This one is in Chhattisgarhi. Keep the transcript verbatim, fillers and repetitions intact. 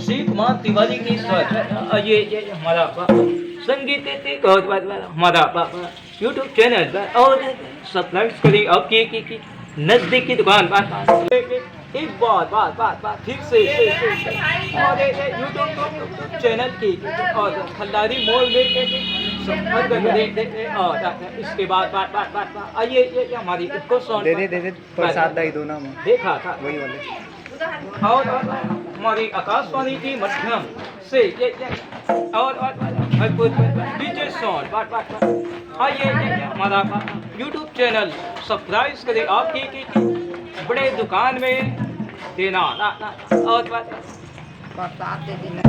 शिव कुमार तिवारी के स्वर। अ, ये, ये, ये हमारा बा-, संगीत ते, ते, बहुत बार, बार हमारा बा-, बा-, YouTube चैनल बा-, और सब्सक्राइब करें आपकी की, की नजदीकी दुकान बा-, बा-, एक बार बात बात बात फिर से, से, से, से। और ये, ये YouTube, YouTube चैनल की और खल्लारी मोड़ में संपर्क करें, दे, दे, और इसके बाद बात बात बात बात। आ, ये, ये, ये हमारी इको सॉन्ग दे दे, दे दे, प्रसाद दाई दो ना, मैं देखा था। वही वाले। और, और हमारी आकाशवाणी के माध्यम से ये, ये, और, और, और, और, DJ सॉन्ग, बात, बात, बात। हाँ, ये, ये, ये हमारा YouTube चैनल सब्सक्राइब करें आपकी की, की बड़े दुकान में देना, ना, ना, और, और, प्रसाद दे देना।